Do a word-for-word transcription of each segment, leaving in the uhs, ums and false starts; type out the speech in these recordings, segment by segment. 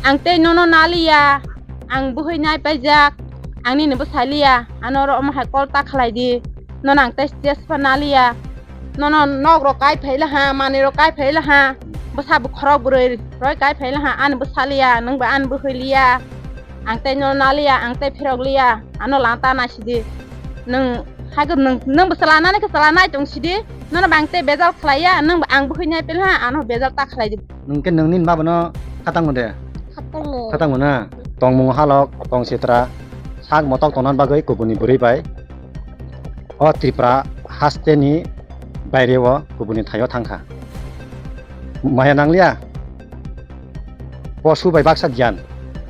Ang tei nono naliya, ang bwhwi nai paijak, ang nini bwsai liya, ano oro omo hai call ta khlai di, nono ang tei chespa naliya, nono nok rok kai phai laha, manwi rok kai phai laha, bwsa bw khorok bwrwi roi kai phai laha, ani bwsa liya, nwng bai ani bwhwi liya, ang tei nono naliya, ang tei phirok liya, ano lanta nai sidi, nwng hai nwng nwng bwsa lanani khe chwla nai tong sidi, nono bang tei bejal khlaiya, nwng ang bwhwi nai phai laha, ano bejal ta khlai di. Nwng khe nwng nini baba no khatang de? Khatang de. Khatang na? Tongmung halok, tong sitra, sak motok tongna bagwi kubuni bwrwi bai o Tripura haste ni baire o kubuni thaio thangkha. Maya nangliya? Posu bai baksa gyan.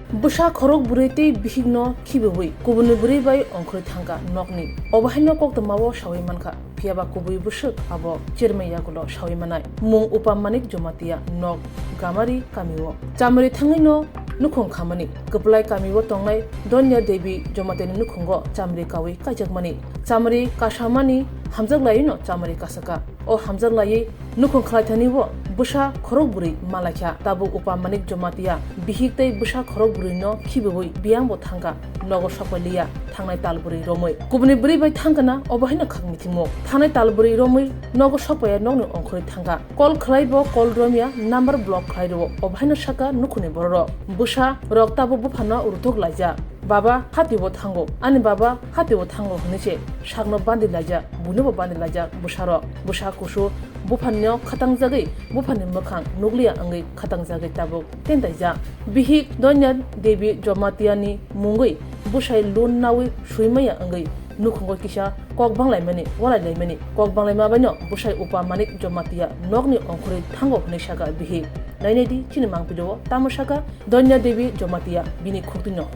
Bwsa khorok bwrwi tei bihik no khibiwi kubuni bwrwi bai ongkhorwi thangkha nokni. Obo haino koktwma o sawi mankha. Phiyaba kubui bwswk abo chermai yagulo sawi manai. Mung Upa Manik Jamatia, nok Gamari kamio. Chamari thangwi no nukhung khamani. Kwplai kamio tongnai Donya Devi Jamatiani nukhungo chamari kawi kaijakmani. Chamari kasamani hamjaklaino chamari kasaka. O hamjaklaiwi nukhung khlaithani o bwsa khorok bwrwi malaikha. Tabuk Upa Manik Jamatia bihik tei bwsa khorok bwrwino khibiwi biyangbo thangkha. Nogo sokpaliya thangnai talbwrwi romwi. Kubuni bwrwi bai thangkha na, obo haino khak mithimung. Thangnai talbwrwi romwi nogo sokpaiya nokni ongkhorwi thangkha. Call khlai bo call romya number block khlai rwo. Obo haino saka nukhungni bororok. Bwsa rok tabuk buphano ruthok laijak. Baba, hatibo thango. Ani baba, hatibo thango hwnwi se sakno bandi laijak. Buinobo bandi laijak bwsarok. Bwsa kusu buphanino khatangjagwi buphani mwkhang nukliya wngwi khatangjagwi tabuk tentaijak. Bihik Donya Devi Jamatia ni mungwi bwsai loan nawi swimaya wngwi nukhungo kisa kok banglaimani, walailaimani. Kok banglaima baino bwsai Upa Manik Jamatia nokni ongkhorwi thango hwnwi saka bihik. Nainai di chini mangpili o tamo saka Donya Devi Jamatia bini khuktwino.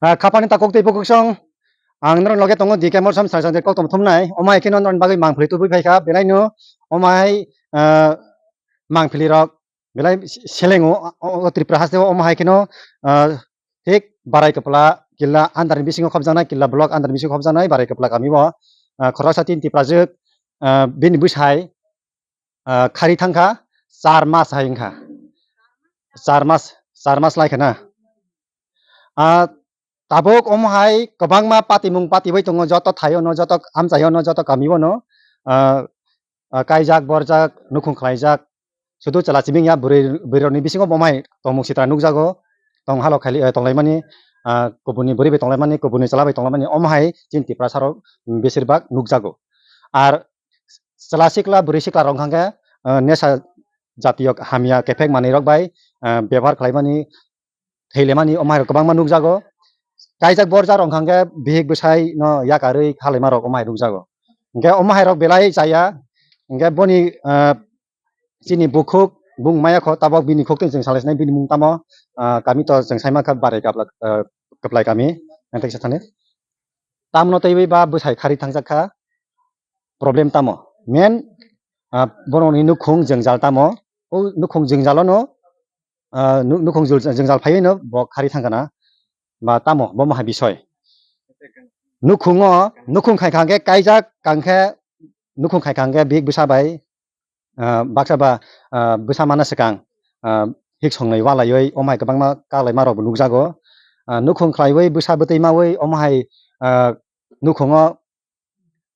Ah, khapani takhuk tei bukhuk song. Ang norok loge tongo D K Morsam Sajante kok tong thumnai. Omo hai kheno norok bagwi mangpili tubui phaikha. Belaino omo hai, ah, mangpili rok belai se-, selengo, o, o, o Tripura haste o omo hai kheno, ah, thik Barai Kwpla killa under ni bisingo khopjaknai, killa block under ni bisingo khopjaknai Barai Kwpla kami o, ah, khoroksa tin Tiprajwk, ah, bini bwsai, ah, khari thangkha, char mas hai wngkha. Char mas, char mas lai khana. Ah, tabuk omo hai kwbangma patimung patibai tongo, joto thaio no, joto amchaio no, joto kamio no, ah, ah, kaijak, borjak, nukhung khlaijak, sudu chwla chibing ya bwrwi, bwrwi rokni bisingo bo omo hai tongmung sitra nukjago, tong halo khali, eh, tonglaimani, ah, kubuni bwrwi bai tonglaimani, kubuni chwla bai tonglaimani, omo hai chini Tiprasa rok besir bak nukjago. Ar chwla sikla, bwrwi sikla rok hwnkha khe, ah, nesa jatiyo hamya kephek manwi rok bai, ah, bebohar khlaimani, thailaimani omo hai rok kwbangma nukjago. Kaijak borjak rok hwnkha khe bihik bwsai no yakarwi khalaima rok omo hai nukjago. Hwnkhe omo hai rok belai chaya. Hwnkhe boni, ah, chini bukhuk bung maya kho tabok bini khuk twi chwng salai sinai bini mung tamo, ah, kami to chwng sai mankha Barai Kwpla, ah, Kwplai kami. Ang tei kisa thani. Tamno twiwi ba bwsai khari thangjak kha. Problem tamo? Main, ah, borokni nukhung jwngjal tamo? O nukhung jwngjalo no, ah, nu-, nukhung jul-, jwngjal phaiwi no bo khari thangkha na? Ba tamo? Bo maha bisoi? Nukhungo, nukhung khai kha hwnkhe kaijak, kang khe nukhung khai kha hwnkhe bihik bwsa bai, ah, baksa ba, ah, bwsa mana swkang, ah, hik songnai walaiwi omo hai kwbangma kalaima rokbo nukjago. Ah, nukhung khlaiwi bwsa bwtwi mawi omo hai, ah, nukhungo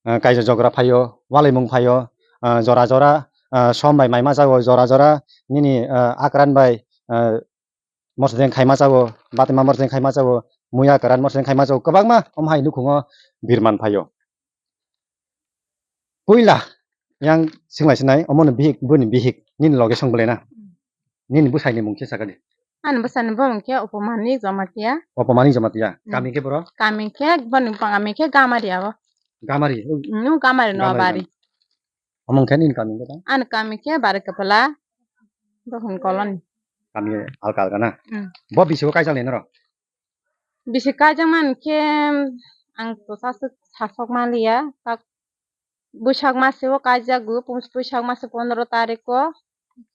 ah, kaisa jogra phaio, walaimung phaio, ah, jora jora, ah, som bai mai machago, jora jora nini, ah, akran bai, ah, morseng khai machago, batma morseng khai machago, muya kwran morseng khai machago, kwbangma omo hai nukhungo birman phaio. Puila yang singlai sinai, omo ni bihik, boni bihik, nini loge song belai na? Nini bwsai ni mung khe sakha di. Ani bwsani bumung khe Upamanik Jamatia. Upamanik Jamatia. Hmm. Kami khe boro? Kami khe boni kami khe Gamari abo. Gamari? Hmm, Gamari no Gamari bari. Kami. Omo khe nini kami khe tang? Ani kami khe Barai Kwpla. Dohon koloni. Kami alka alka na? Hmm. Bo bisi o kaijak lai noro? Bisi kaijak mani khe ang to saswk sasok manliya. Tak Buisak mase o kaijago, pus-, buisak mase pondro tariko,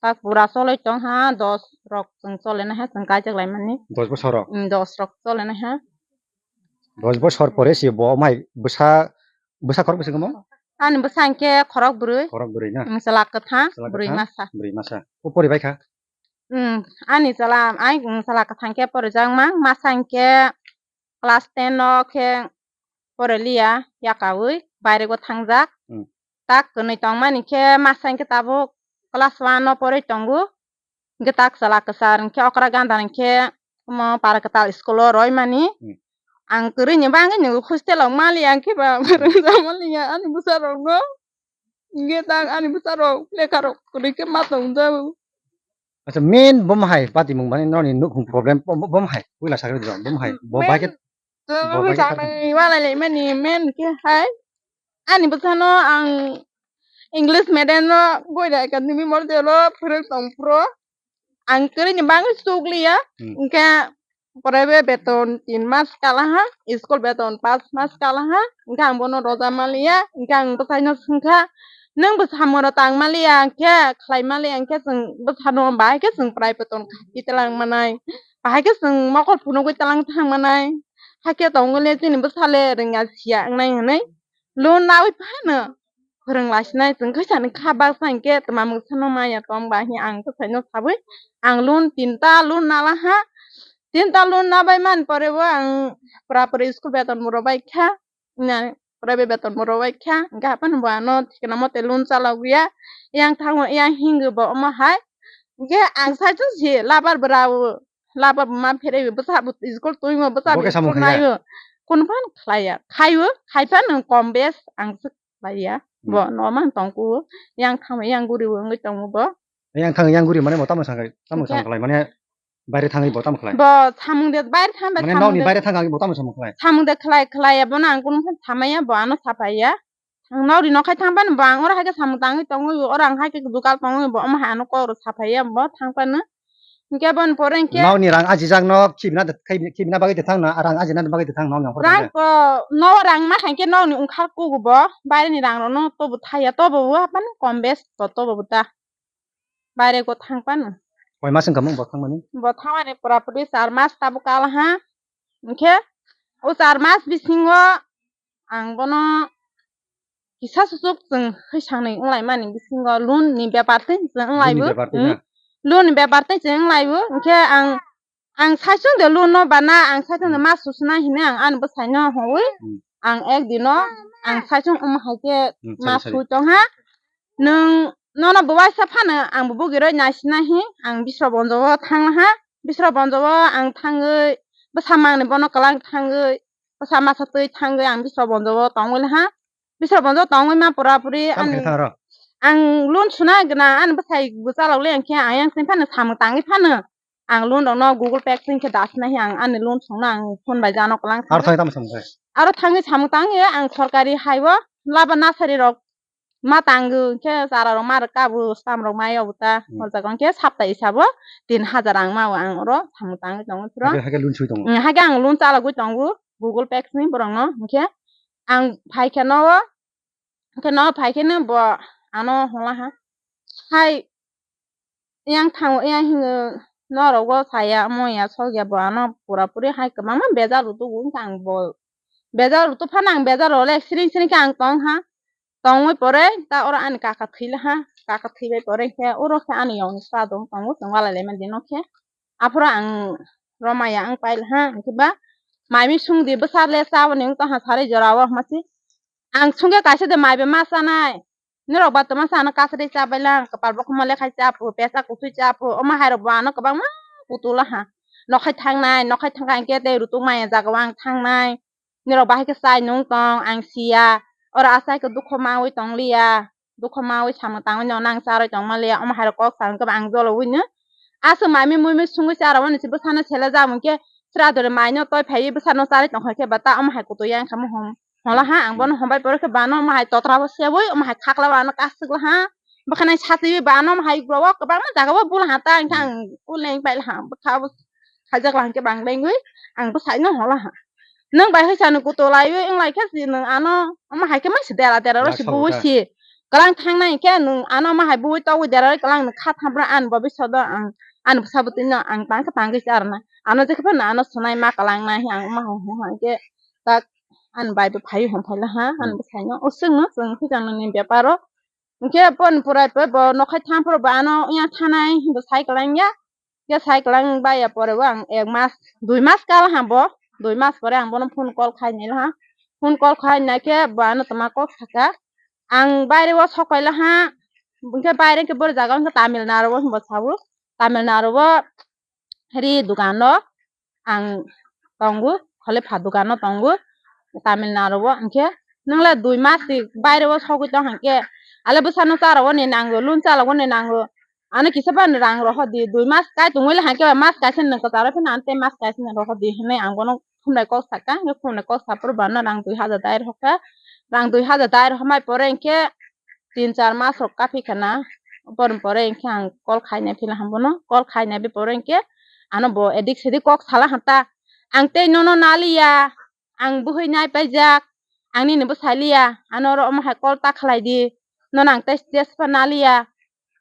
tak pura choloi tong ha, dos rok chwng chole nai ha, chwng kaijak lai mani. Dos bosor rok? Mm, dos rok chole nai ha. Dos bosor pore se bo mai bwsa, bwsa khorok bwswk mo? Ani bwsa hwnkhe khorok bwrwi. Khorok bwrwi na? Mm, chwla kwtha, chwla bwrwi kwtha, masa. Bwrwi masa. O pori bai kha? Hmm, ani chwla, ai, hmm, chwla kwthang khe porijakma, masa hinkhe class ten o khe poriliya, yakaui bairego thangjak. Hmm. Tak kwnwi tongmani khe masa hinkhe tabuk class one o porwi tongo. Hinkhe tak chwla kwchar hinkhe okra ganda hinkhe omo para kwtal school o roimani. Hmm. Ang kwrwini bagwi ni hostel o maliya hinkhe ba phwrwngjakmaliya ani bwsarokno. Hinkhe tak ani bwsarok lekharok kwrwi khe ma tongjago. Acha, main bomo hai patimung mani noni nukhung problem bo-, bo-, bomo hai puila sakhe bom hai bo bai khe. Main bo bai khe sakni walai lai mani main khe hai ani bwsano ang English medium no Goida Academy model o phwrwng tong phro ang kwrwini bagwi chukliya. Hmm. Hinkhe private beton tin mas kalaha, school beton pas mas kalaha, hinkhe ang bono roja maliya, hinkhe ang bwsaino swngkha, "Nwng bwsamoro tang maliya, hinkhe khlai maliya, hinkhe chwng bwsano bahai khe chwng private beton khachi tlang manai, bahai khe chwng mokol phunugwi tlang thang manai, hakhe tongwile chini bwsale rwngya siya wngnai," hwnwi loan naui phano phwrwng laisinai chwng khe sani kha baksa hinkhe twma mungsano maya tong ba hi ang bwsaino sabwi ang loan tinta loan nalaha. Tinta loan nabai man pore bo ang pura pura school beton bo rwbai kha. Na, private beton bo rwbai kha. Hinkhe haphano bo ano thikna mote loan chalogya. Yang thango yang hingo bo omo hai. Hinkhe ang saichung si labar bo rao. Labar bo ma pheraiwi bwsa bo school twimo bwsa bo bo khe samung khaiya? Naio. Kun phan khlaiya. Khaio, khai phano kom bes ang se khlaiya. Hmm. Bo no mang tongku. Yang thango yang guriwi wngwi tongo bo. Yang thang yang guri mane bo tamo sangai, tamo Hinkhe sang khlai mane baire thangwi bo tamo khlai. Bo samung de baire thang ba mane samung nokni de baire thang ang bo tamo samung khlai. Samung de khlai khlai ya bono ang kunu phan samaya bo ano sapaiya. Ang nokni nokhai thang ban bo ang oro hai khe samung tangwi tongwi oro ang hai khe dukal tongwi bo omo hai ano kok ro sapaiya bo thang pano. Hinkhe bon pore hinkhe nokni rang ajijak nok khibina de khibina bagwi de thang na rang ajina bagwi de thang nokni rang ko no rang ma khankhe nokni ungkhar kugo bo baire ni rang ro no tobo thaya tobo bo ban kom bes to tobo bo ta. Baire go thang pano. Koi mas wngkha mung bo thangmani? Bo thangmani pura puri char mas tabuk kalaha. Hinkhe o char mas bisingo ang bono kisa susuk chwng hwsangni wnglaimani bisingo loan ni bepar tei chwng wnglaio. Loan ni bepar tei na? Hmm. Loan ni bepar tei chwng wnglaio. Hinkhe ang Ang saichung de loan no bana, ang saichung de Hmm. ma susuna hine ang ani bwsai no hongwi. Hmm. Ang ek dino, ang saichung omo hai khe Hmm, ma sorry, sorry. Sui tong ha. Nwng nono bo waisa phano ang bo bugiroi naisina hi, ang bisro bonjo o thang ha. Bisro bonjo o ang thangwi bwsa mangni bono kwlang thangwi, bwsa masa twi thangwi ang bisro bonjo o tongwi ha. Bisro bonjo o tongwi ma pura puri. Tamo ani khe thang ro? Ang loan suna gwnang ani bwsai bo chalok le ang khe ayang sini phano samung tangwi phano. Ang loan rokno Google Pay sing khe dasna hi ang ani loan songno ang phone bai jano kwlang Aro thangwi. Thangwi tamo samung khai? Aro thangwi samung tang ya ang sorkari hai o laba nasari rok ma tango khe chara rok ma rwka bo stam rok ma ya bo ta. Hmm. O jaga khe sapta isa bo tin hajar ang ma o ang oro samung tangwi tongo phuro. Hake, hake loan sui tongo? Hmm, hake ang loan chalogwi tongo Google Pay sing borok no hinkhe ang phai khe no o Hwnkhe no phai khe no bo ano hwnla ha. Hai yang thango, yang hingo norok o saya, omo ya sok ya bo ano pura puri hai kwbangma bejal rw tugo, wngkha ang bo bejal rw tubphano ang bejal rw le siring siring khe ang tong ha. Tongwi pore ta oro ani kaka thwi la ha, kaka thwi bai pore khe oro khe ani yong ni sra dong tongo, chwng walai lai mani no khe. Aphuru ang rw maya ang pai la ha, hwnkhe ba mai mi sung di bwsa le cha bo ni wng tong ha sari jora o hwnma si. Ang sungkhe kaisa de maiba ma chanai. Norok ba twma sa ano kasari cha bai lang, kwpal bokhorma lekhai cha phu, pesa kuthwi cha phu, omo hai rok bo ano kwbangma kutu la ha. Nokhai thangnai, nokhai thangkha hinkhe tei rutuk maya jaga o ang thangnai. Norok bahai khe chai nung tong, ang siya. Oro asai khe dukho maui tong liya. Dukho maui samung tangwi no nang charwi tong ma liya. Omo hai rok kok sa hwnkhe ba ang jolo ui no. Aswk mai mi mui mi sungwi cha rw ani se bwsano sele ja mung khe sra dore mai no toi phaiwi bwsano charwi tong kha khe ba ta omo hai kutu yang kha mo hom. Hwnla ha, ang bono hombai pore khe bano omo hai totra bo sebwi, omo hai khakla bano kasukla ha. Bwkhanai sachiwi bano omo hai ugrao kwbangma jaga bo bula ha ta, hinkhe ang uleng paila ha, bwkha bo khaijak la hinkhe bang bengwi, ang bwsai no hwnla ha. Nwng bai hai sani kutu laiwi wng lai khe si nwng ano omo hai khe mai si dera dera ro si buwi si. Kwlang thangnai hinkhe nwng ano omo hai buwi togwi dera ro kwlang nwng kha thampra ani bo bisodo ang ani bwsa bwtwi no ang tang khe tangwi charwna. Ano je khe phano ano swnai ma kwlang nai ang omo hai hai khe tak Ani bai bo phai hwn phaila ha, ani bwsai no. O chwng no, chwng khe chang nani bepar o. Hinkhe pon purai pore bo nokhai thang phuru bo ano yang thanai hinba sai kwlang ya. Khe sai kwlang baiya pore o ang ek mas, dui mas kal ha bo, dui mas pore ang bono phone call khai nai ha. Phone call khai nai khe bo ano tama kok saka. Ang baire o sok paila ha, hwnkhe baire khe boro jaga wngkha Tamil Nadu o hinba sao. Tamil Nadu o ri dukan o ang tongo, khole pha dukan o tongo Tamil Nadu o. Hwnkhe nwng le dui mas ni baire o sogwi tong hwnkhe ale bwsano cha rogoni nango, lun cha rogoni nango. Ano kisa phano rang rohor di, dui mas kai tongwi le hwnkhe mas kaisa nwng kwcharo phano ano tei mas kaisa nwng rohor di hinwi ang bono khumnai kok saka, hwnkhe khumnai kok sapro bo ano rang dui hajar dai rohorkha. Rang dui hajar dai rohormai pore hwnkhe tin char mas rok kaphi khana, borni pore hwnkhe ang call khainai phila hambono, call khainai bi pore hwnkhe ano bo edik sedik kok sala hanta, ang tei nono naliya, ang bwhwi nai paijak, ang nini bwsai liya, ano oro omo hai call ta khlai di, nono ang tei tei spa naliya,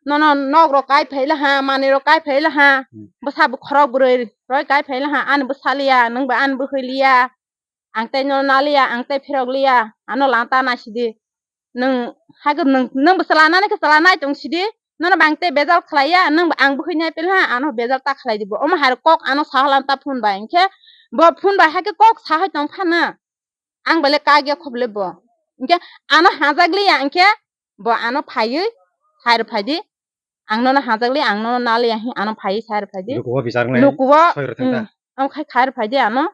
nono nok rok kai phai laha, manwi rok kai phai laha, Hmm. bwsa bo khorok bwrwi roi kai phai laha, ani bwsa liya, nwng bo ani bwhwi liya, ang tei nono naliya, ang tei phirok liya, ano lanta naisidi. Nwng hai khe nwng, nwng bo chwla nani khe chwla nai tong sidi. Nono bang tei bejal khlai ya, nwng bo ang bwkhwi nai pil ha, ano bejal ta khlai di bo. Omo hai kok ano saha lan ta phone bai, hwnkhe bo phone bai hai khe kok sahai tong phano. Ang bele kak ya kho bele bo. Hwnkhe ano hajak liya, hwnkhe bo ano phaiwi sai rw phai di. Ang nono hajak liya, ang nono naliya hi ano phaiwi sai rw phai di. Lukubo bichar nai Lukubo, soi rw thang ta. Hmm, ang khai khai rw phai di ano.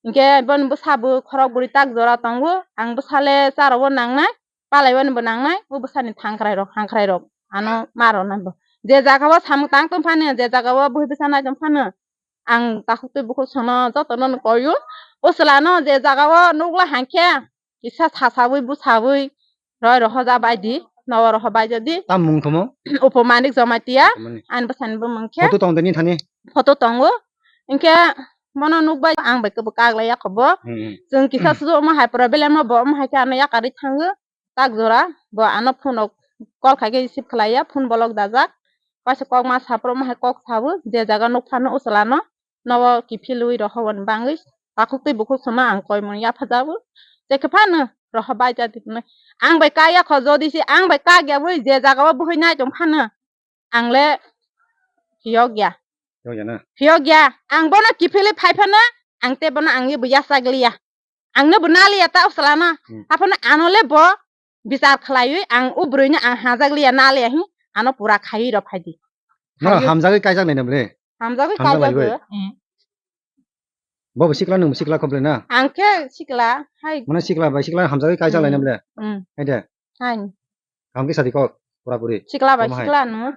Hwnkhe boni bwsa bo khorok bwrwi tak jora tongo. Ang bwsa le cha rw o nang nai. Palaiwani bo nangnai, o bwsani thangkrai rok, hangkrai rok, ano ma rw nai bo. Je jaga o samung tang tong phano, je jaga o bwhwi bwsa nai tong phano, ang takhuk twi bukhuk sono joto no koio. O chwla no je jaga o nukla hangkhe, kisa sasawi bwsawi roi rohoja bai di, nogo roho bai di. Tam mung thomo? Upamanik Jamatia, Upamanik. Ani bwsani bumung khe. Photo tong de ni thani? Photo tongo. Hwnkhe bono nukbai ang bai kebo kaglai yakho bo. Hmm, hmm. Chwng kisa sujo omo hai problem no bo omo hai khe ano yakarwi thango. Tak jora bo ano phone rok call khai khe receive khlai ya, phone bolok dajak. Waisa kok ma saphuru omo hai kok sabo, je jaga nuk phano o chwla no, nogo kiphilwi rohor ni bangwi takhuk twi bukhuk sono ang koi mung yapha jago. Je khe phano rohor bai ja di phano. Ang bai kak ya kho, jodi se ang bai kak ya wi je jaga o bwhwi nai tong phano ang le phiyok ya. Phiyok ya na? Phiyok ya. Ang bono kiphilwi phai phano ang te bono ang ye bo yachak liya. Ang no bo naliya ta o chwla no. Hmm. Aphano ano le bo bichar khlaiwi ang o bwrwi no ang hajak liya naliya hi ano pura khaiwi rw phai di. No, Khaiwi. Hamjagwi kaijak nai na bre? Hamjagwi Hamjak kaijak laiwi. Bo. Hmm. Bo bo sikla, nwng bo sikla kho ble na? Ang khe sikla, hai. Mane sikla bai sikla hamjagwi kaijak lai na Hmm. Ble? Hmm. Hai de? Hai. Kaham khe sadi kok, pura puri. Sikla bai Omo hai. Sikla no.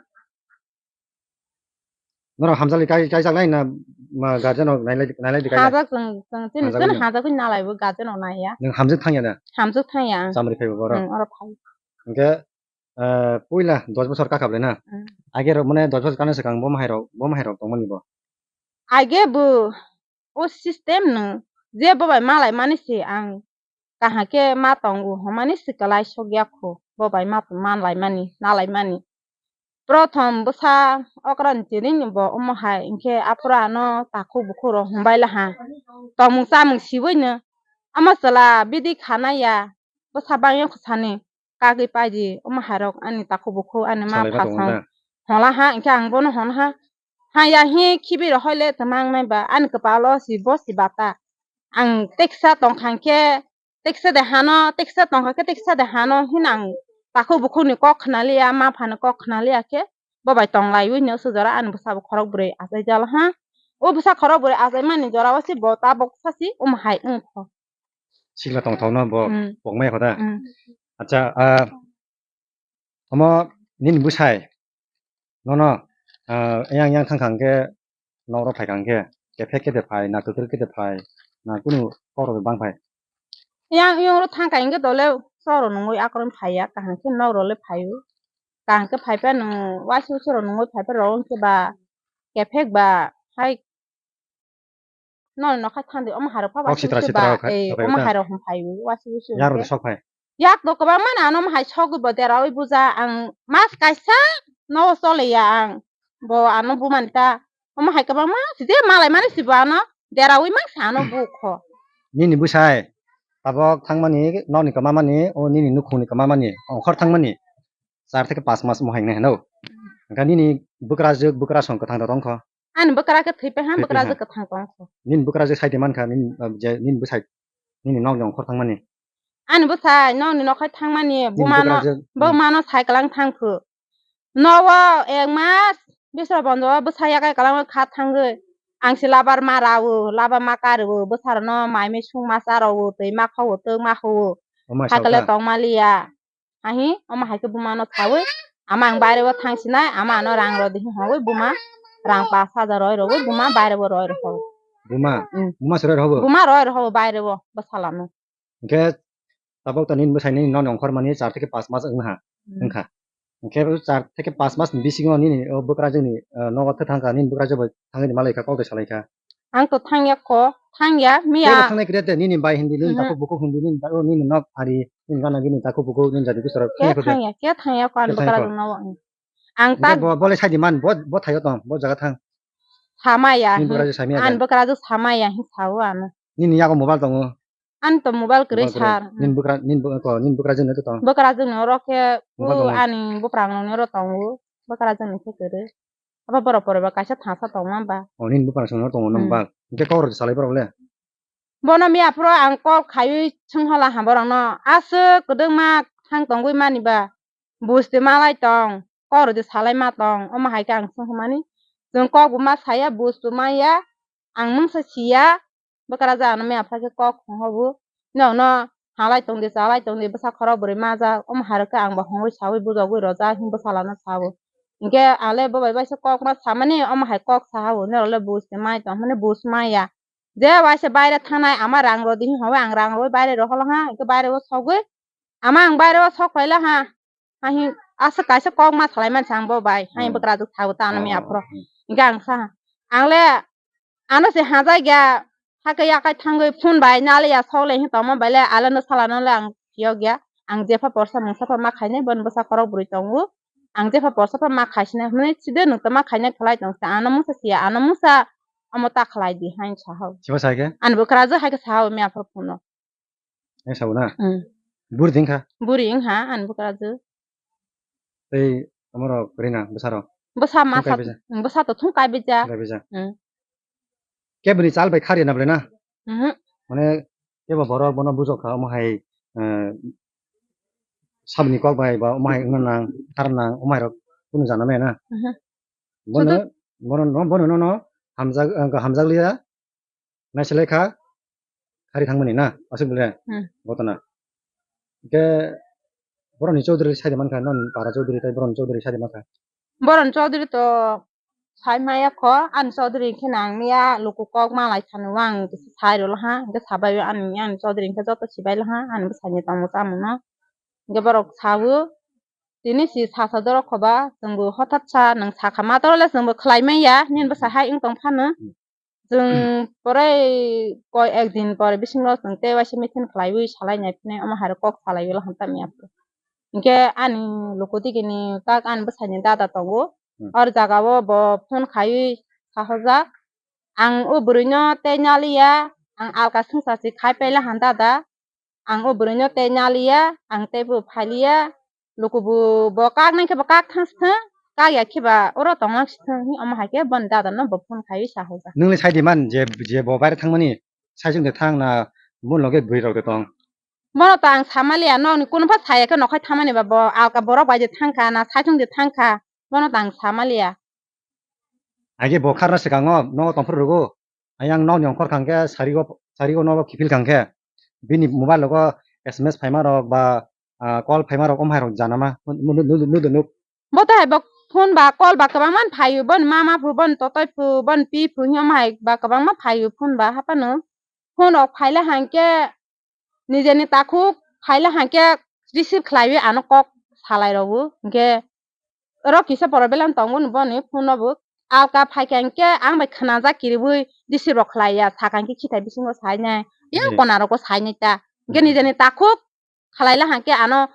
Norok hamjali kai, kaijak lai na ma guardian rok nailai, nailai di kaijak? Hajak chwng, chwng chini Hamjagwi chwng no? Hajagwi nalai bo guardian rok naiya. Nwng hamjak thangya da? Hamjak thangya ang. Chamri phaibo borok? Hmm, oro phai. Hwnkhe, eh, puila dos bosor kakhablai na? Hmm. Age rok mane dos bosor kana swkang bo mahai rok, bo mahai rok tongmani bo? Age bo, o system no je bo bai malai mani se ang kaham khe ma tongo, hwnmani swkalai sok ya kho, bo bai ma, ma laimani, na laimani. Prothom bwsa okra ni chini bo omo hai, hinkhe aphuru ano takhuk bukhuk rok hum bai laha, tongmung chamung siwi no, omo chwla bidi khana ya, bwsa bang ya kho sani, kagwi pai di, omo hai rok ani takhuk bukhuk ani ma Salai ma tongo phasong da? Hon laha, hinkhe ang bono hon ha, ha ya hi khibi rok hoi le twmang nai ba, ani kwpalo si bo si bata. Ang teksa tongkha khe, teksa de hano, teksa tongkha khe teksa de hano, hino ang takhuk bukhuk ni kok khna liya, ma pha ni kok khna liya khe, bo bai tong laiwi no sujaro ani bwsa bo khorok bwrwi achai jala ha. O bwsa khorok bwrwi achai mani jora o se bo tabok sa si omo hai wng kho. Sikla tongthok no bo Hmm. Pokmai kho da? Hmm. Acha, ah, omo nini bwsai nono, ah, yang yang thang thang khe nok rok phai kha hwnkhe, kephek khe de phai, na kwkrwi khe de phai, na kunu kok rok de bang phai? Yang yang rok thang kha hwnkhe dole chwng rok nungwi akorog phai ya, kaham khe nok rok le phai o. Kaham khe phai phano waisa waisa rok nungwi phai phano rw wngkhe ba kephek ba hai nokni nokha thangdi omo hai rok pha Kok waisa sitra waisa sitra ba, rok khai, eh, khai omo ta? Hai rok hwn phai o waisa waisa Yang rok hwnkhe. De sok phai? Yak to kwbangma na ano omo hai sogwi bo derawi buja ang mas kaisa no chole ya ang bo ano bumani ta omo hai kwbangma sije malai mani sibo ano derawi masa ano bu kho. Nini bwsai tabok thangmani nokni kwmamani o nini nukhungni kwmamani ongkhor thangmani char theke pas mas omo hai hwnwi hino. Hwnkhe nini bwkrajwk bwkrasong kwthang rok wngkho. Ani bwkra khe thwi paikha, thwi bwkra paikha. Je kwthang tong kho. Nini bwkra je sai de mankha, nini, uh, je nini bwsai, nini nokni ongkhor thangmani. Ani bwsai nokni nokhai thangmani, nini bumano, bwkra je, bumano sai kwlang thang kho. Nogo ek mas bisra bonjo bwsa yakai kwlang kha thangwi. Ang se labar ma rawo, laba ma karo, bwsarano mai mui sung ma cha rawo, twi ma khawo, twk ma khawo. Omo hai kale tong maliya. Ahi, omo hai khe buma no sawi, ama ang baire o thang sinai, ama ano rang rw di hwnwi buma rang pash hajar roi rw buma baire o roi rw. Buma? Mm. Buma se roi rw? Buma roi rw baire o bwsala no. Hwnkhe tabuk to nini bwsai nini nokni ongkhor mani char theke panch mas wng ha, mm, wngkha. Hwnkhe char theke panch mas ni bisingo nini o bwkrajwk ni, eh, nogo thang kha, nini bwkrajwk bai thangwi ni malai kha, kok de salai kha. Ang to thangya kho, thangya, miya. Tei bo thangnai kwrwi de, nini bai hindi, nini, mhm, takhuk bukhuk hindi, nini, nini nok phari, nini gana gini takhuk bukhuk, nini jadi bisoro. Khe thangya kho de. Thangya, khe thangya kho, ang bwkrajwk no. Ang ta bo, bo le sai di man, bo, bo thaio tong, bo jaga thang. Samaya. Nini bwkrajwk samaya. Ang bwkrajwk samaya, hin sao ano. Nini yago mobile tongo. Ani to mobile kwrwi sar. Nini bwkra, nini bwkra, nini bwkrajwk no to tong. Bwkrajwk no oro khe ani bwprang no oro tongo. Bwkrajwk ni khe kwrwi. Abo borok pore ba kaisa thangsa tongma ba. O nini bwprang songno tongo nang ba. Hwnkhe kok rw salai borok le. Bono miya phuru ang kok khaiwi swnghola ha borok no. Aswk kwdwkma thang tongwi mani ba. Buj twi malai tong. Kok rw di salai ma tong. Omo hai khe ang swngmani. Chwng kok bo ma saya, buj bo maya. Ang mungsa siya. Bwkrajwk ano miya phai khe kok honghobu. Nokno halai tongdi, chalai tongdi, bwsa khorok bwrwi majak. Omo hai rok khe ang bo hongwi sawi bujogwi rwjak, hwnwi bwsala no sao. Hinkhe ang le bo bai bai se kok ma samani, omo hai kok sahao, norok le buj se mai tong hwnwi buj maya. Je waisa baire thangnai ama rang rw di hwnwi hwnwi ang rang rwwi baire rohor ha, hinkhe baire o sogwi ama ang baire o sok paila ha. Ahi, aswk kaisa kok ma salai mansa ang bo bai. Hai, hmm, bwkrajwk sao ta ano miya phuru. Hmm. Hinkhe ang sa, ang le ano se hajak ya, hakhe yakai thangwi phone bai naliya sok le hin tongma bai le, ale no sala no le ang phiyok ya. Ang jepha porsa mungsa pha ma khainai, bon bwsa khorok bwrwi tongo. Ang jepha porsa pha ma khaisinai hwnwi side nwng tongma khainai khlai tong se. Ano mungsa siya, ano mungsa omo ta khlai di, hai sa hao. Sibo sai khe? Ani bwkrajwk hai khe sa hao miya phuru phone no. Hai sabo na? Hmm. Buri ding kha? Buri wng ha, ani bwkrajwk. Tei amorok kwrwi na bwsarok? Bwsa masa, bwsa to thung kaibija. Thung kaibija. Hmm. Keboni chal bai khari na bwle na? Mhm. Mane kebo borok bono bujok kha, omo hai, eh, sabni kok bai ba omo hai wngna nang, thar nang, omo hai rok kunu jana maya na? Mhm. Bono, bono no, bono no, no, hamjak, hamjak liya, naisilai kha, khari thangmani na, aswk bwle, hmm, gotona. Hwnkhe boroni Chaudhary sai de mankha, non para Chaudhary tei boroni Chaudhary sai de mankha. Boroni Chaudhary to sai maya kho, ani Chaudhary khe nang miya, luku kok malai sani wang kisa sai rwla ha, hwnkhe sabai ani, ani Chaudhary khe joto sibai la ha, ani bwsai ni tongmo chamung no. Hwnkhe borok sao, tini si sasa dorok kho ba, chwngbo hothat sa nwng sakha ma toro le chwngbo khlai manya, nini bwsa hai wng tong phano. Chwng pore koi ek din pore bisingo chwng tei waisa meeting khlaiwi salai nai phine omo hai rok kok salai ula hwn tamya. Hinkhe ani luku digini kak ani bwsai ni dada tongo. Hmm. Or jaga o bo phone khaiwi sahojak. Ang o bwrwi no tei naliya, ang alka swngchar si khai paila hwn dada. Ang o bwrwi no tei naliya, ang tei bo phailiya, luku bo, bo kak nang khe bo kak thang si thang, kak ya khe ba oro tong nang si thang, hi omo hai khe boni dada no bo phone khaiwi sa hojak. Nwng le sai di man je, je bo baire thangmani, sai chwng de thang na, boni loge bwrwi rok de tong. Bono to ang samaliya, nokni kunu pha saya khe nokhai thangmani ba bo alka borok bai de thang kha na, sai chwng de thang kha, bono to ang samaliya. Age bo kharna swkango nogo tongphuru rwgo. Ayang nokni ongkhor khangkhe sarigo, sarigo nogo kiphil khangkhe bini mobile rogo S M S phaima rok ba, ah, call phaima rok omo hai rok janama nuk nuk nuk. Bo to hai bo phone ba call ba kwbangma phaio, boni mama phu, boni totoi phu, boni pi phu, hi omo hai ba kwbangma phaio phone ba haphano. Phone rok phaila hangkhe nijeni takhuk phaila hangkhe receive khlaiwi ano kok salai rogo. Hingkhe oro kisa problem tongo ni boni phone no bo. Alka phaikha hingkhe ang bai khwnajak kiribwi receive rok khlaiya, sakha hingkhe khithai bisingo sainai. Yang kona rogo sainai ta. Hingkhe nijeni takhuk khalaila hangkhe ano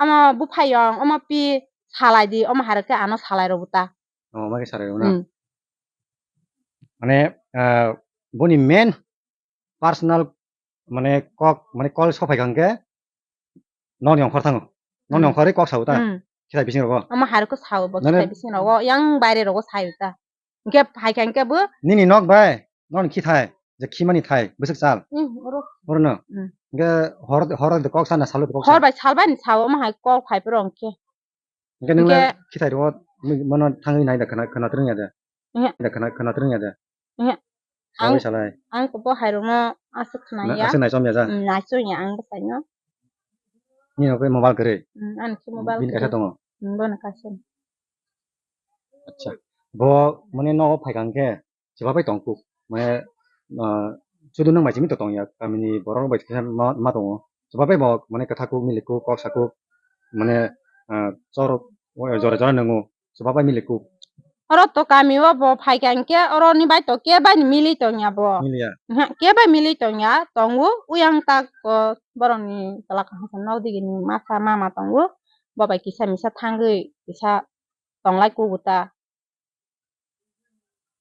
omo buphayong, omo pi salai di, omo hai rok khe ano salai rogo ta. Omo khe salai rogo na? Hmm. Mane, ah, boni main personal mane kok, mane call sophai kha hwnkhe nokni ongkhor thango. Nokni ongkhorwi kok sao ta? Hmm. Khithai bising rogo? Omo hai rok khe sao bo khithai bising rogo, yang baire rogo saio ta. Hwnkhe phaikha hwnkhe bo. Nini nok bai, noni khithai, je khimani thai, bwswk chal. Hmm, oro. Orono. Hmm. Hwnkhe hor, hor de kok sana, salo de kok sana. Hor bai sal bai ni sao, omo hai kok phai phuru hwnkhe. Hwnkhe nwng le hwnkhe khithai rwo, mano thangwi nai da khwna, khwna twrwngya de. Oho. Da khwna, khwna twrwngya de. Oho. Salai, ang, salai. Ang bo hai rwno aswk khwna ya. Aswk nai chom ya ja. Hmm, nai chom ya ang bwsai no. Nini nok bai mobile kwrwi. Hmm, ani khe mobile kwrwi. Bini kaisa tongo. Hmm, bono kaisa. Acha. Bo mane nogo phaikha hwnkhe chubabai tong kuk. Mane, ah, sudu nwng bai simi to tongya, kamini borok bai khe ma, ma tongo. Chubabai bo mane kwthakuk, milikuk, kok sakuk, mane, ah, chorok, o, jora jora nwngo. Chubabai milikuk. Oro to kami o bo phaikha hwnkhe oro ni bai to kebo ni mili tongya bo. Miliya. Oho, kebo mili tongya, tongo, uyang tak, o, borok ni tola kaham nok digi ni masa mama tongo. Bo bai kisa misa thangwi kisa tonglai kugo ta.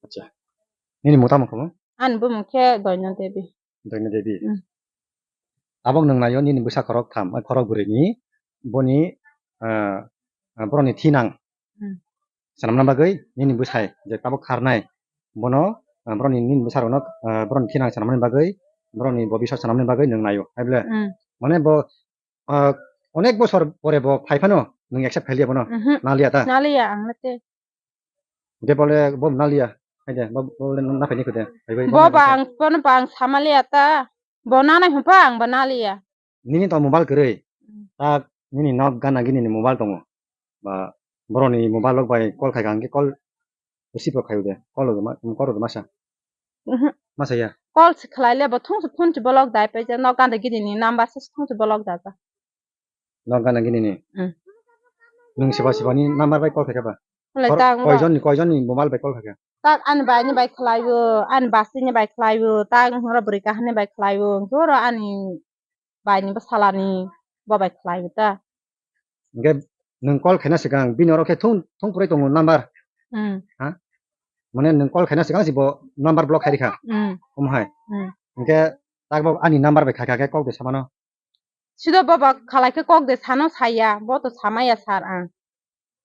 Acha. Nini mung tamo khamu? Ani bumung khe Doino Devi. Doino Devi. Hmm. Tabok nwng naio nini bwsa khorok tham, khorok bwrwi ni boni, ah, ah, borok ni thinang. Hmm. Swnamna bagwi nini bwsai je tabok kharnai bono, ah, borok ni nini bwsa rokno, ah, borok ni thinang swnamna bagwi borok ni bobisot swnamna bagwi nwng naio. Hai ble? Hmm. Mane bo ah, onek bosor pore bo phai phano nwng accept khailiya bono? Mhm. Naliya ta? Naliya ang nate. Hwnkhe bole bo naliya. Haide, bo, bo bole na phaini khode. Hai bai, bo bo ba naliya. Ang, bono ba ang samaliya ta. Bo nanai hwnpha ang bo naliya. Nini to mobile kwrwi. Mm. Tak nini nok gana gini ni mobile tongo. Ba boroni mobile rok bai call khaikha hwnkhe call receive rok khaio de. Call rok ma, call rok masa. Mhm. Masa ya. Call se khlai le bo thung se phone se block dai pe je nok gana gini ni number se thung se block da ja. Nok gana gini ni. Mm. Nwng siba siba ni number bai call khaikha ba? Hwnlai ta ang ba. Koijon ni, koijon ni mobile bai call khaikha? Tak ani bai ni bai khlai o, ani basi ni bai khlai o, tak horo bwrwi kaham ni bai khlai o, horo ani bai ni bwsala ni bo bai khlai o ta. Hwnkhe nwng call khaina swkang bini oro khe thung, thung phurai tongo number. Hmm. Ha? Mane nwng call khaina swkang si bo number block khai rikha. Hmm. Omo hai. Hmm. Hwnkhe tak bo ani number bai khai kha khe kok de samano. Sido bo ba khalai khe kok de sano saya, bo to samaya sir ang.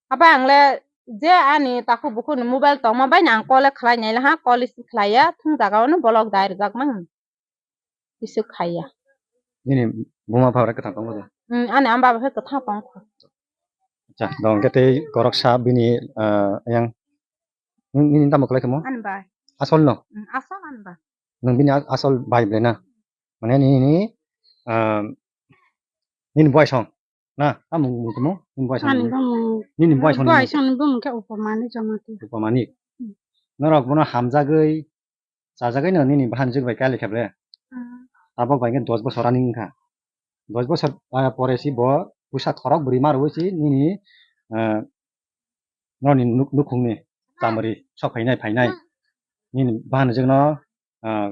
Abo ang le je ani takhuk bukhuk ni mobile tongma bai no ang call le khlai nai laha, call receive khlai ya, thung jaga o no block dai rijak mang. Receive khai ya. Nini buma pha ore kwthang tongo de? Hmm, ani ama baba khe kwthang tong kho. Acha, dong khe tei koroksa bini, ah, yang, nini tamo khlai khe mo? Ani bai. Asol no? Hmm, asol ani bai. Nwng bini a-, asol bai ble na? Mane nini, ah, nini boy song. Na, tamo mung tamo? Nini boy song. Ani bumung. Nini boy song. Boy song ni bumung khe Upamani Jamatia. Upamani. Hmm. Norok bono hamjagwi, chajagwi no nini bahan jwk bai kali kheble. Hmm. Tabok bai khe dos bosor ani wngkha. Dos bosor, ah, pore si bo bwsa khorok bwrwi ma rwui si nini, ah, noni nuk-, nukhungni chamari sok phainai phainai. Nini bahan jwkno, ah,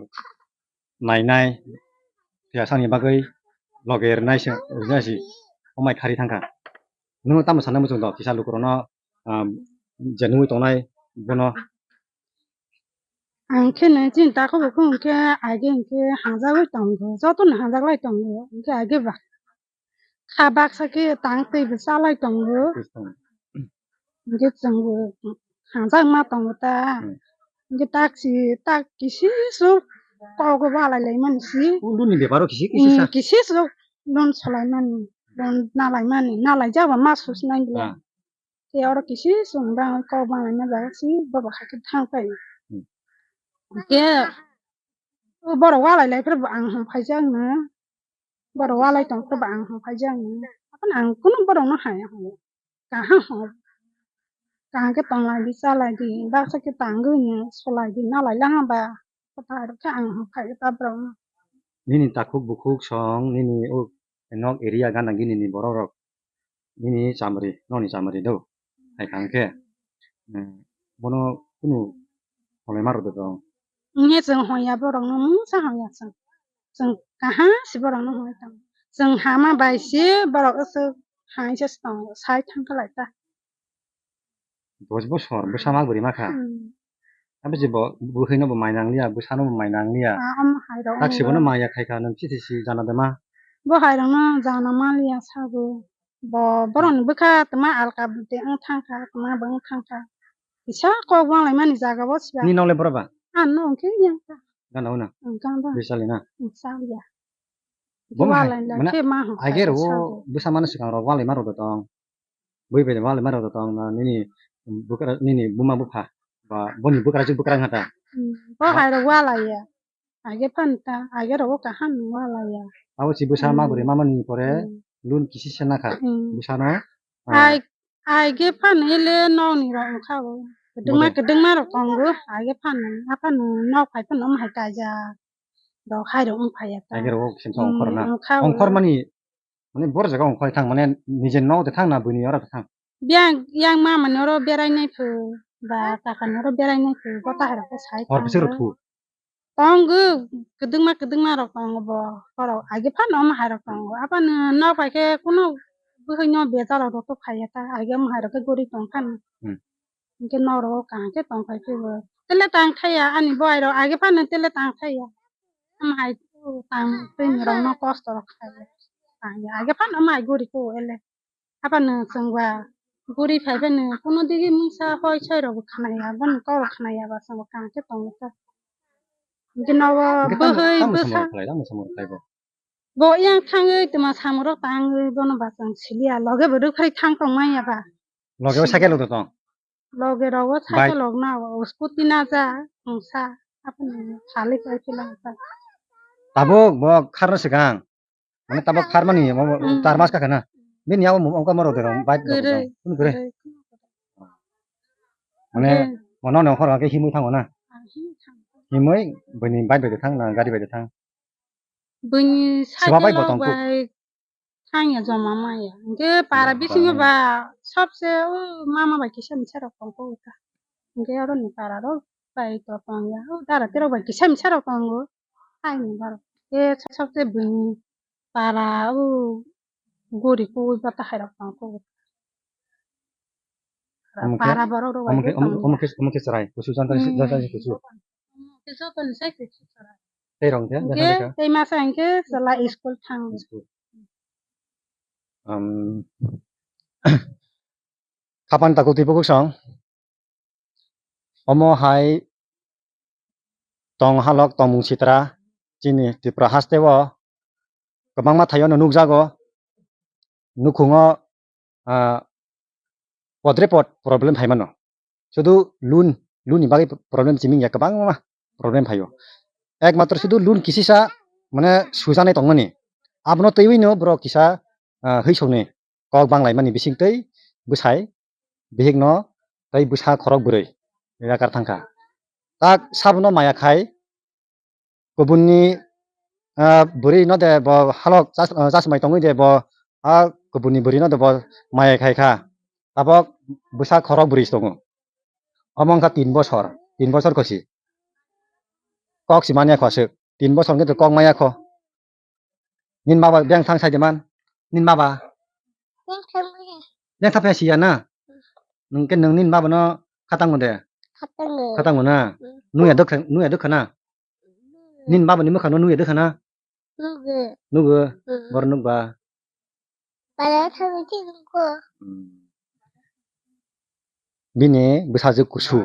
nainai, phiya sani bagwi loge rwnai se, rwnai si, omai khari thangkha. Nwng tamo sana muchung do, kisa lukurokno, ah, je nugwi tongnai bono. Ang khe nai chini takhuk bukhuk hwnkhe age hwnkhe hanjagwi tongo, jotono hanjaklai tongo, hwnkhe age ba. Kha baksa khe tang twi bo chalai tongo. Hwnkhe chwng bo hamjakma tongo ta. Hmm. Hwnkhe tak si, tak kisi swk kok walai lai mani si. O luni beparo kisi kisi sa. Hmm, kisi swk lon solai mani, lon nalai mani, nalai jaba ma sus nai bwle. Ah. Tei oro kisi swk bang kok bang lai ma jaga si, bobo hai khe thang pai. Hmm. Hwnkhe o borok walai lai phuru bo ang hwn phaijak no. Borok walai tong phuru bo ang hwn phaijak no. Aphano ang kunu borok no haya hwn. Kaham hwn. Kaham khe tong lai di, cha lai di, baksa khe tangwi no, solai di, nalai lama ba. Kwthar khe ang hwn phai ta borok no. Nini takhuk bukhuk song, nini o nok area gana gini ni borok rok. Nini chamari, noni chamari do. Hai kha hwnkhe, eh, bono kunu holai ma rwdi tong. Wngya chwng hoya borokno mungsa hoya chwng. Chwng kaham se borokno hoi tongo. Chwng hama bai se borok aswk hai se tongo, sai thang kha lai ta. Dos bosor bwsa ma bwrwi ma kha. Hmm. Abo je bo bwkhwino bo mai nang liya, bwsano bo mai nang liya. Ah, omo hai rok. Tak se bono maya khai kha, nwng chiti si jana de ma. Bo hai rokno jana ma liya sago. Bo borokni bwkha twma alka bwtwi wng thang kha, twma bo wng thang kha. Kisa kok wanglaimani jaga bo siya. Ni nole boro ba? Ano hwnkhe yang ta. Gana una. Ang kang ba. Bisali na. Ang sa ya. Bo ma Wala hai, la mane khe ma hwn age kha ro sa. Bwsa mano swkang rok wanglaima rok tong. Bui bai wanglaima rok tong na nini bwkra nini buma bupha. Ba boni bwkra chwng bwkra hata. Hmm, bo hai rok wala ya. Age phan ta, age rogo kaham wala ya. Abo si bwsa ma Hmm. bwrwi mama ni pore Hmm. lun kisi se nakha. Hmm. Bwsa no, ah, Ai, age phan ele nokni rok wngkha bo. Kwdwngma, Bode. Kwdwngma rok tongo. Age phan, aphano nok phai phano wng hai kaijak. Rok hai rok wng phai ya ta. Age rogo kisa Hmm, ongkhor na. Wngkha bo. Ongkhor mani, mane bor jaga ongkhor thang, mane nije nok de thang na buini oro de thang. Biyang, yang mama ni oro berai nai phu, ba kaka ni oro berai nai phu, bo tahai rok khe sai Hor thango. Bwswk rw thu? Tongo, kwdwngma kwdwngma rok tongo bo, borok age phano omo hai rok tongo. Aphano nok bai khe kuno bwkhwino bejal rok rw phai ya ta, age omo hai rok khe guri tong phano. Hmm. Hinkhe nok rok kaham khe tong phai khe bo. Tele tang thai ya, ani bo hai rok age phano tele tang thai ya. Omo hai tang twi rok no kosto rok khai ya. Tang ya, age phano omo hai guri khe ele. Aphano chwng ba guri phai phano kuno digi mungsa hoi soi rok bo khna ya, boni kok rok khna ya ba chwng bo kaham khe tongo ta. Hinkhe nobo Hinkhe tamo, bwhai tamo bwsa samung khlai, tamo samung khlai bo? Bo yang thangwi tuma samung rok tangwi bono ba chwng siliya, loge bo rwphai thang tong manya ba. Loge o cycle rok tong? Loge rogo Bike. Cycle rok na o scooty na ja mungsa aphano phali pai phila ta. Tabuk bo kharno swkang. Mane tabuk kharmani mo, mo, Hmm. Char mas kakha na. Bini yago mo, ongka morok derong bike rok Kwrwi, derong. Kunu kwrwi. Kwrwi. Mane Hmm. Mono nongkhor hwnkhe himwi thango na. Ah, himwi thango. Himwi bini bike bai de thang na gari bai de thang. Bini Swba bai cycle bo rok tong kuk. Bai thang ya joma maya. Hinkhe para Hmm, bisingo para ba sobse o mama bai kisa misa rok tong kuk ta. Hinkhe oro ni para rok bai to tong ya. O dara terok bai kisa misa rok tongo. Hai ni borok. Hinkhe sobse bini para o guri kuk ba tahai rok tong kuk. Omo khe, Para borok rok omo khe, bai omo, tong omo ya. Khe, omo khe chwrai, kusu janta, Hmm. Janta kusu. Omo khe joto ni sai kusu chwrai. Tei rong khe, Hinkhe janta khe? Tei masa hinkhe chwla school thang. School. Um, Khapan takhuk twi bukhuk song. Omo hai tong halok tongmung sitra chini Tripura haste o kwbangma thaio no nukjago. Nukhungo, ah, podre pod problem phaimano. Sudu loan, loan ni bagwi problem chiming ya kwbangma problem phaio. Ekmatro sudu loan kisisa mane sujanai tongmani. Abono twiwi no borok kisa, ah, hwisongni kok banglaimani bisingtwi bwsai bihikno tei bwsa khorok bwrwi yakar thangkha. Tak sabono maya khai kubunni, ah, bwrwi no de bo halok chas-, ah, chasmai tongwi de bo, ah, kubunni bwrwi no de bo maya khai kha. Tabok bwsa khorok bwrwi tongo. Omo wngkha tin bosor, tin bosor kosi. Kok si manya kho aswk. Tin bosor hwnkhe kok maya kho. Nini baba beng thang sai de man. Nini baba. Beng thang maya. Beng thang phai siya na. Nwng khe nwng nini baba no khatango de. Khatango. Khatango na. Hmm. Nuya dok, nuya dok khana. Hmm. Nini baba ni mwkhang no nuya dok khana. Nugo. Nugo. Hmm. Bor nuk ba. Baya thang khe nugo. Hmm. Bini bwsajwk kusu.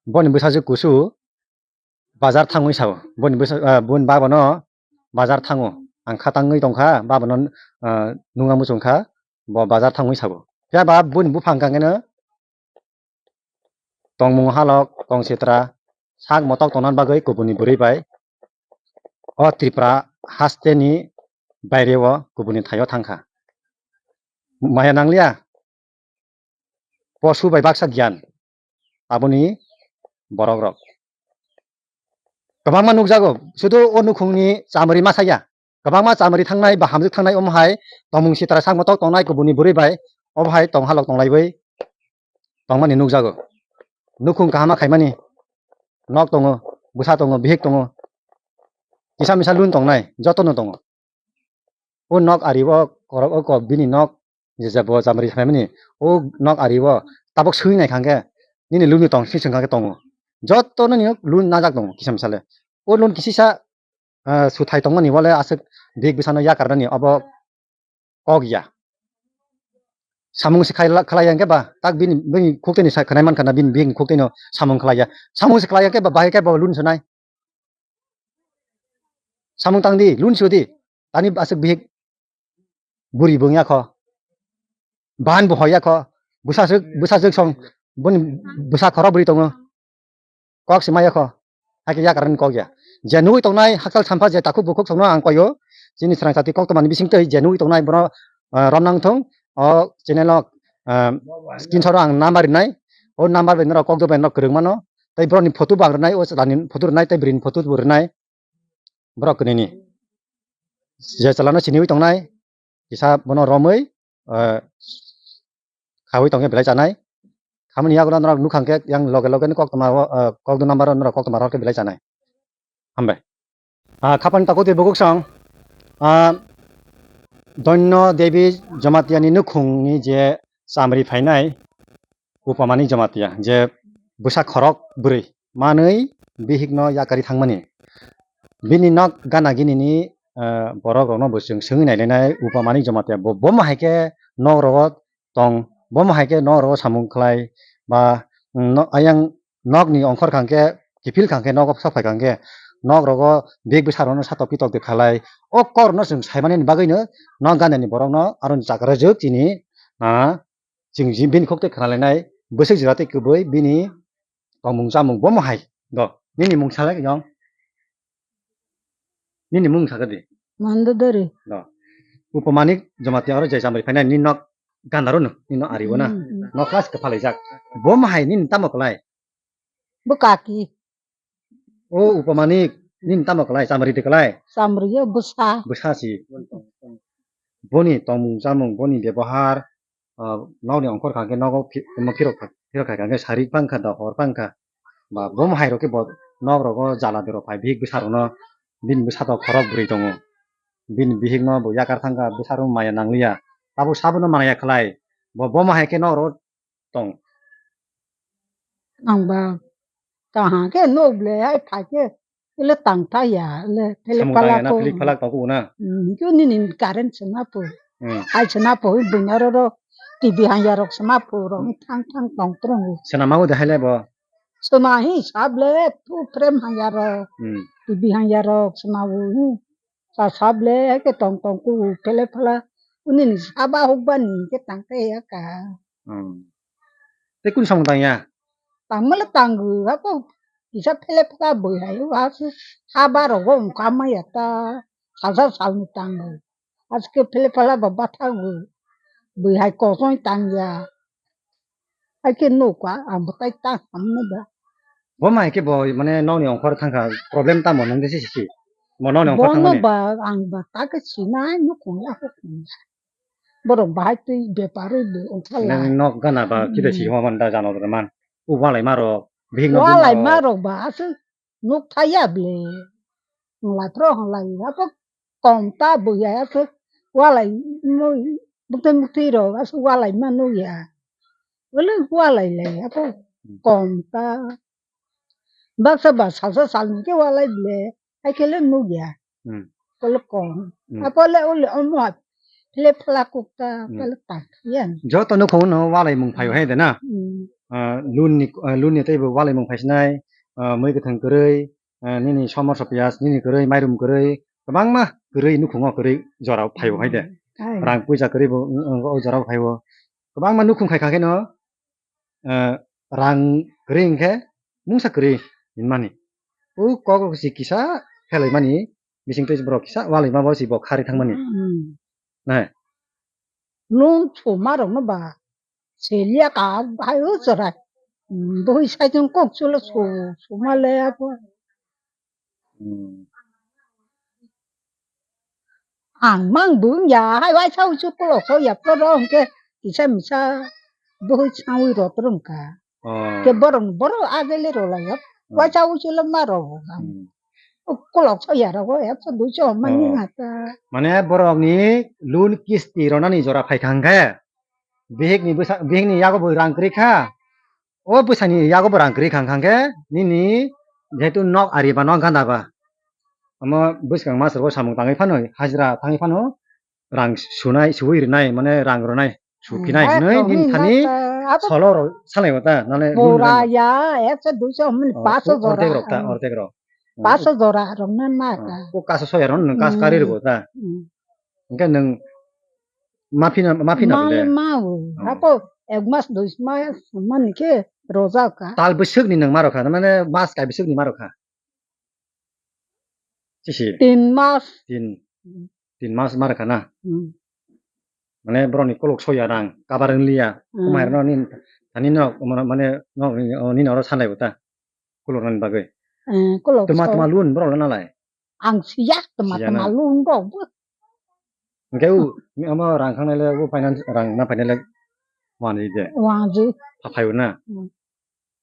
Boni bwsajwk kusu. Bazar thangwi sao. Boni bwsa-, ah, boni baba no bazar thango. Ang kha tangwi tongkha, baba no, ah, nungna muchung kha, bo bazar thangwi sao. Phiya ba boni buphang kang khe no tongmung halok, tong sitra, sak motok tongna bagwi kubuni bwrwi bai o Tripura haste ni baire o kubuni thaio thangkha. Maya nangliya? Posu bai baksa giyan. Aboni borok rok. Kwbangma nukjago. Sudu o nukhungni chamri masa ya. Kwbangma chamri thangnai ba hamjwk thangnai omo hai tongmung sitra sak motok tongnai kubuni bwrwi bai obo hai tong halok tonglaiwi tongmani nukjago. Nukhung kahama khaimani nok tongo, bwsa tongo, bihik tongo. Kisa misa lun tongnai, jotono tongo. O nok ari o korok o kok bini nok je je bo chamri khlaimani o nok ari o tabok sui nai khangkhe nini lun ni tong sui sung khangkhe tongo. Joto nini lun najak tongo kisa misa le. O lun kisisa, ah, suthai tongmani bole aswk bihik bwsano yakar nani obo kok ya. Samung se khaila-, khlaiya hwnkhe ba, tak bini, bini khuktwini sa khwnai mankha na, bini, bini khuktwino samung khlaiya. Samung se khlaiya hwnkhe ba, bahai khe bo lun sunai. Samung tangdi, lun sudi. Tani aswk bihik buri bo wngya kho. Bahan bo hoya kho. Bwsajwk, bwsajwk song, boni bwsa khorok bwrwi tongo. Kok se maya kho. Hakhe yakarni kok ya. Je nugwi tongnai hakchal sampha je takhuk bukhuk songno ang koyo. Chini srang sati koktwmani bisingtwi je nugwi tongnai bono, ah, romnang thung. O channel o, ah, screenshot o ang number rinai. O number bai norok kokdo bai norok kwrwng mano. Tei borokni photo bo ang rinai. O chwlani photo rinai tei bwrwini photo bo rinai. Borok kwnwini. Je chwlano siniwi tongnai. Kisa bono romwi, ah, khawi tongkhe belai chanai. Khamani yagulo norok nukhang khe yang loge loge ni koktwma o, ah, kokdo number o norok koktwma rok khe belai chanai. Hambai. Ah, khapang tako twi bukuksong, ah, Doino Devi Jamatia ni nukhung ni je chamri phainai Upamani Jamatia je bwsa khorok bwrwi manwi bihikno yakarwi thangmani. Bini nok gana gini ni, ah, borok rokno bo chwng swngwi nailainai Upamani Jamatia bo, bomo hai khe nok rogo tong, bomo hai khe nok rogo samung khlai ba, mm, no-, ayang nokni ongkhor khang khe, kiphil khang khe, nogo sok phai khang khe, nok rogo bihik bwsa rokno satok pitok de khalai. O kok rokno chwng saimani bagwino nok gana ni borokno aro chakra jwk chini, ah, chwng ji bini khok tei khna lainai bwswk jora tei kwbwi bini tongmung chamung bomo hai do. Nini mung salai yong. Nini mung sakha di. Mandadari. Do. Upamanik Jamatia oro je chamri phainai ni nok gandaro no, ni nok ari bo na. Hmm, hmm. Nok class ka phalai jak. Bomo hai nini tamo klai. Bo kaki. O Upamanik, nini tamo klai, chamri de klai? Chamri yo bwsa. Bwsa si. Boni tongmung chamung, boni bebohar, ah, nokni ongkhor khang khe nogo phi-, omo phirok kha-, phirok khai khang khe sari pang kha da hor pang kha. Ba bomo hai rok khe bo nok rogo jala de rok phai bihik bwsa rokno bini bwsa tok khorok bwrwi tongo. Bini bihik no bo yakar thang kha bwsa rok maya nang liya. Tabuk sabo no maya khlai. Bo bomo hai khe nok rogo tong. Ang ba kaham khe nuk ble hai phai khe ele tang tha ya ele pele Samung pala tang ya na ko. Philik phalak tong kubu na. Hmm, kyo nini current se na po. Hmm. Hai se na po, bwina ro ro T V hang ya rok se ma po ro thang thang tong trong. Sena mau de hai le bo. Sena hi sab le tu frame hang ya ro. Hmm. T V hang ya rok se ma bo. Sa sable ke tong tong ku pele phala. Uni ni saba hokba ni ke tang te ya ka. Hmm. Te kun samung tang ya? Tang mala tang gu ha ko. Kisa pele phala boi hai ha si saba ro go ka ma ya ta. Sa sa sal ni tang gu. As ke pele phala ba ba tha gu. Boi hai ko soi tang ya. Hai khe nuk ka, ang bo tai ta ham no ba. Bo mai khe bo, mane, nokni ongkhor thang kha, problem tamo nung de si si. Bo nokni ongkhor thang mani. Bono ba, ang ba ta khe sinai nuk kung ya khe kung ya. Borok bahai twi bepar wi bo ongkhor la. Nang nok gana ba kida si homa man da jano da man. U walai ma rok, bihik no buma rok. Walai ma rok ba aswk nuk thaya ble. Wng lai phro wng lai abo kom ta bwya aswk walai mui bwtwi mukti rok aswk walai ma nukya. Wle walai lai abo kom ta. Baksa ba salsa salni khe walai ble hai khe le nukya. Hmm. Kolo kom. Hmm. Apo le ole omo ha phile phla kuk ta Hmm. Kolo ta yan. Joto nukhung no walai mung phaio hai de na. Hmm. Ah, lun ni, ah, lun ni tei bo walai mung phaisinai, ah, mui kwthwng kwrwi, ah, nini somorso piyas, nini kwrwi, mairum kwrwi, kwbangma kwrwi nukhungo kwrwi jorao phaio hai de. Hmm. Hai. Rang puisa kwrwi bo, mm, mm, o jorao phaio. Kwbangma nukhung khai kha khe no, eh, rang kwrwi hwnkhe mungsa kwrwi hinmani. O kok rok si kisa phelai mani, bising twi borok kisa walai ma bo si bo kharwi thangmani. Hmm. Nai. Lung suma rok no ba selia ka hai o chwrai. Hmm, bui saichung kok chulo su, suma le apo. Hmm. Ang mang bung ya, hai waisa uchu kulo so ya pro ro hwnkhe kisa misa bui sawi ro trum ka. Oh. Ke borok, borok agele ro la ya. Hmm. Waisa uchu lo ma ro. Hmm. Kulo so ya ro ya so du cho mani Oh. Ngata. Mane borok ni loan kisti ronani jora phai kha hwnkhe. Bihik ni bwsa, bihik ni yago bo rang kwrwi kha. O bwsani yago bo rang kwrwi kha hwnkhe nini jehetu nok ari ba nok ganda ba. Omo bwskang mas rogo samung tangwi phano hajra thangwi phano rang sunai, suwi rwnai, mane rang rwnai. Su phinai hwnwi nini thani solo rok salai bo ta, nale bora ya, ekso duiso hwnwi oh, paso jora. Ordek rok ta, ordek rok. Paso jora rok na na ka. Oh, ko kaso soya rok nwng kas kari rwgo ta. Hwnkhe nwng ma phina, ma phina bole. Ma o. Hako ek mas dui mas mani khe rojak ka. Tal bwswk ni nwng ma rokha, mane mas kai bwswk ni ma rokha. Sisi. Tin mas. Tin. Tin mas ma rwkha na? Hmm. Mane borokni kolok soya rang, kabar wng liya. Hmm. Omo hai rwno nini, thani no, mane, no, nini oro sanai bo ta? Kolok rwni bagwi. Eh, kolok tuma, so- tuma lun borok le nalai? Ang siya, tuma, siya tuma na? Lun rok bo. Hwnkhe u, omo rang khangnai le, u finance rang na phainai le, wanji de? Wanji. Pha phai o na? Hmm.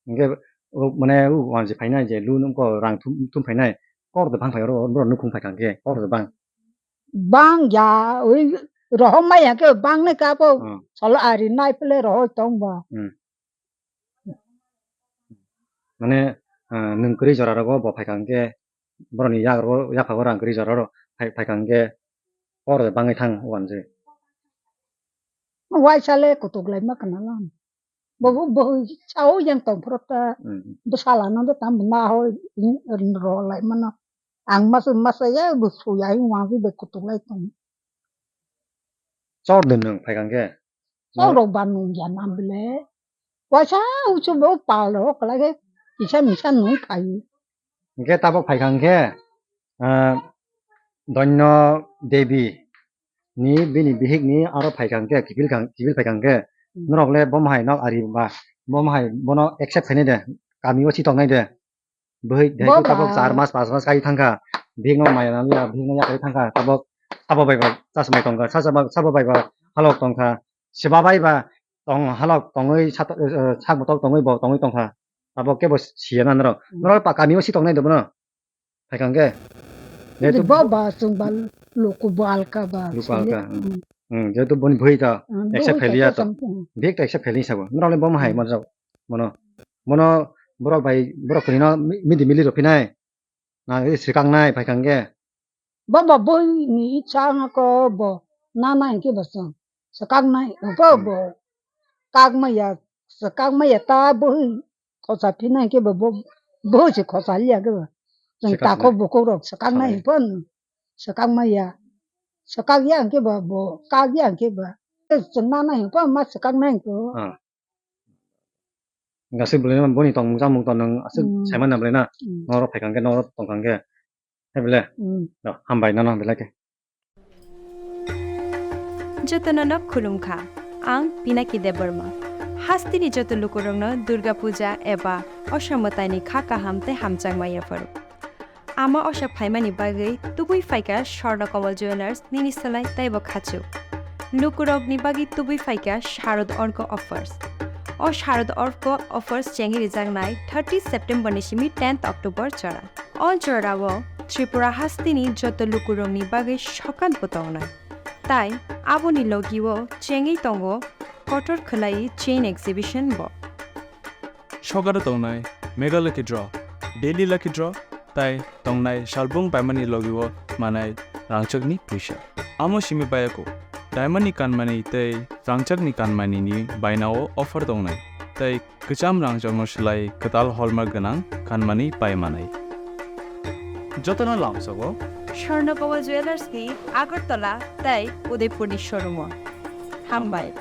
Hingke o mane o wanji phainai je loan wngkha rang thum, thum phainai kok de bang phai oro borok nukhung phaikha hingke kok de bang. Bang ya oi rohom mai ya ke bang ne ka bo hmm. Solo ari nai pele rohoi tong ba. Hmm. Mane ah, nwng kwrwi jora rogo bo phaikha hingke borokni yak rogo yaphago rang kwrwi jora ro phai, phaikha hingke kok de bangwi thang wanji. Waisa le kutuk lai ma kana lang. Bo, bo, bo, sao yang tong phro ta. Hmm. Bwsala no de tam na ho, in, in ro lai mano. Ang mas, mas ya, bo su ya, in wang si de kutuk lai tong. Chor de nwng phai kang khe? Chor rok ba nwng ya nam bile. Waisa uchu bo pal ro kala khe, kisa misa nwng phai. Hingke tabok phai kang khe, ah, Donyo Devi ni bini bihik ni aro phai kang khe, kiphil kang, kiphil phai kang khe, hmm. Norok le bomo hai nok ari ba, bomo hai bono accept khainai de, kami o si tongnai de. Bihik de bo tabok ba. Char mas, pas mas kai thangkha, bihik no maya nang ya, bihik no yakai thangkha, tabok sabo bai ba, chasmai tongkha, sa sabo, sabo bai ba, halok tongkha, seba bai ba, tong halok tongwi, sat-, eh, sak botok tongwi bo tongwi tongkha, tabok kebo siya na norok, hmm. Norok pa kami o si tongnai de bono. Phaikang khe. Jehetu bo ba chwng ba luku bo alka ba. Luku alka, hmm. Hmm, jehetu boni bhoi ta, hmm, accept bhoi ta khailiya to. Bhik ta accept khaili sabo. Norok le bomo hai hmm. Manjak. Mono, mono borok bai, borok kwrwino mi-, midi mili rw phinai. Na, swkang nai phaikang khe. Bo ba bhoi ni icha nga ko bo. Na na hingke bo chwng. Swkang nai, bo hmm. Bo. Kak maya, swkang maya ta bhoi. Khosa phinai khe bo, bo, bo se khosa liya khe bo. Chwng swkang takhok nai. Bukhuk rok swkang nai phon. Swkang maya. Swkang ya khe bo, bo kak ya khe bo. Chwng na nai phon ma swkang nai khe. Ah. Gasik bwlai boni tongmung chamung tong nang aswk hmm. Saimanya bwlai na. Hmm. Norok phaikang khe norok tongkang khe. Hai bwlai. Hmm. No, hambai nono belai khe. Jotono no khulumkha. Ang Pinaki Debbarma. Hasteni joto lukurokno Durga Puja eba Osha mwtaini kha kaham tei hamjakma yapharo. Ama Osha phaimani bagwi tubui phaikha Swarna Kamal Jewellers nini slai teibo khachuk. Lukurokni bagwi tubui phaikha Sharad Orko Offers. O Sharad Orko Offers chengwi rijaknai thirty September ni simi tenth October jora. O jorao Tripura hasteni joto lukurokni bagwi sokan bo tongnai. Tai aboni logio chengwi tongo kotor khwlai chain exhibition bo. Sokaro tongnai Mega Lucky Draw, Daily Lucky Draw, tai tongnai salbung paimani logio manai rangchakni puisa. Amo simi bayako, diamond ni kanmani tei rangchakni kanmani ni bainao offer tongnai. Tai kwcham rangchakno swlai kwtal hallmark gwnang kanmani pai manai. Jotono lamsogo Swarna Kamal Jewellers ni Agartala tei Udaipur ni showroom o. Hambai.